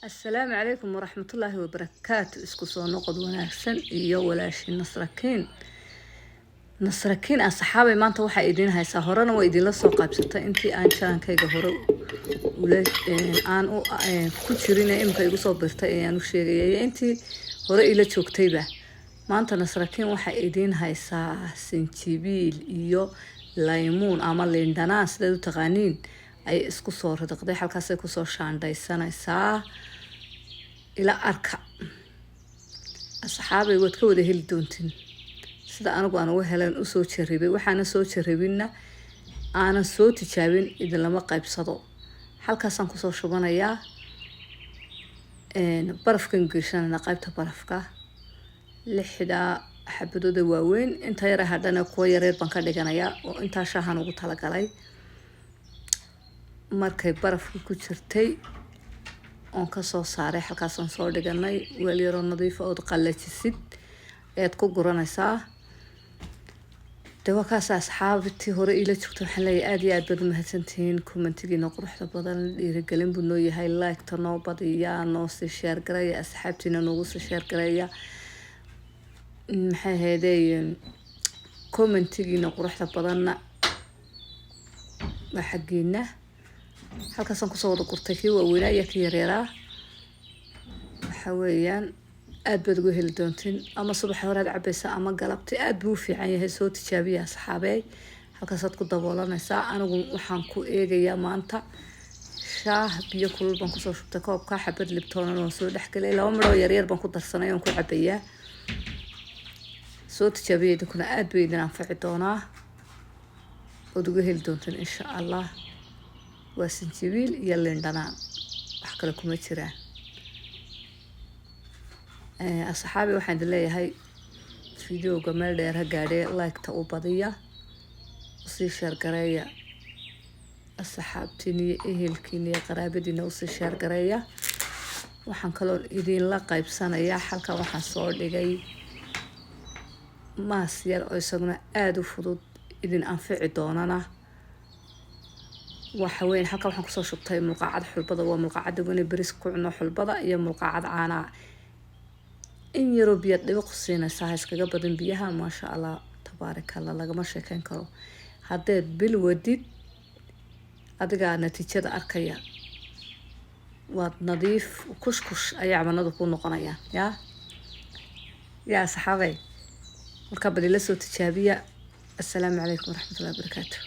Asalaamu calaykum waraxmatullaahi wabarakaatu. Isku soo noqod wanaagsan iyo walaashii Nasrakiin. Nasrakiin asxaabay, maanta waxaa idiin haysaa, horena waa idinla soo qaybsatay intii aan channelkayga hore ula aan u ku jirin, imika igu soo birtay ayaan u sheegaya iyo intii hore ila joogtayba. Maanta Nasrakiin waxaa idiin haysaa sinjibiil iyo laymuun ama liindhanaan, sidaad u taqaaniin, ayay isku soo ridiqday, halkaasay kusoo shaandhaysanaysaa. Ila arka asxaabay, waad ka wada heli doontiin sida anigu aan uga helan usoo jarribay. Waxaana soo jarribinna, aanan soo tijaabin, idinlama qaybsado. Halkaasaan kusoo shubanayaa, barafkan geshanana, qaybta barafka lixdaa xabadooda waaweyn. Inta yara hadhana kuwa yareer baan ka dhiganayaa oo intaa shaahan ugu talagalay. Markay barafka ku jirtay oon kasoo saaray, halkaasaan soo dhiganay. Weel yaroo nadiifa ood qallajisid ayaad ku guranaysaa. De waa kaas. Asxaabtii hore iila joogta waxaan leeyahay aada iyo aad baad umahadsantihiin. Commentigiina quruxda badan dhiirigelin buu noo yahay. Like-ta noo badiyaa, noo sii share gareeya, asxaabtiina noogu sii share gareeya. Maxay ahaydey, commentigiina quruxda badanna waa xaggiina. Halkaasaan kusoo wada gurtay kii waaweynaa iyo kii yaryaraa. Waxa weeyaan aada baad uga heli doontiin, ama subaxa horead cabaysa ama galabti, aada buu u fiican yahay. Soo tijaabiya asxaabey. Halkaasaad ku daboolanaysaa. Anigu waxaan ku eegayaa maanta shaah. Biyo kulul baan kusoo shubtay koobka, xabad libtoonan waan soo dhexgelay, laba midhoo yaryar baan ku darsanay oon ku cabayaa. Soo tijaabiya idinkuna, aada bay idin anfaci doonaa, ood uga heli doontiin insha Allah. Waa sinjibiil iyo liindhanaan, wax kale kuma jiraan. Asxaabi, waxaan idin leeyahay videoga meel dheer ha gaadhee, like-ta u badiya, usii share gareeya asxaabtiina iyo ehelkiina iyo qaraabadiina, usii share gareeya. Waxaan kaloo idinla qaybsanayaa, halkan waxaan soo dhigay maas yar oo isaguna aada u fudud, idin anfici doonana. Waxa weyn halkan waxaan kusoo shubtay mulqaacad xulbada, waa mulqaacada weyne bariis ku cuno xulbada, iyo mulqaacad caanaa. In yaroo biyaad dhibiq siinaysaa, ha iskaga badan biyaha. Maasha Allah, tabaaraka Allah, lagama sheekeyn karo. Haddeed bil wadid, adigaa natiijada arkaya. Waad nadiif, kushkush ayaa cabanadu ku noqonayaan. Yaa yaa asxaabay, markaa bal ila soo tijaabiya. Assalaamu calaykum waraxmatullahi wabarakaatu.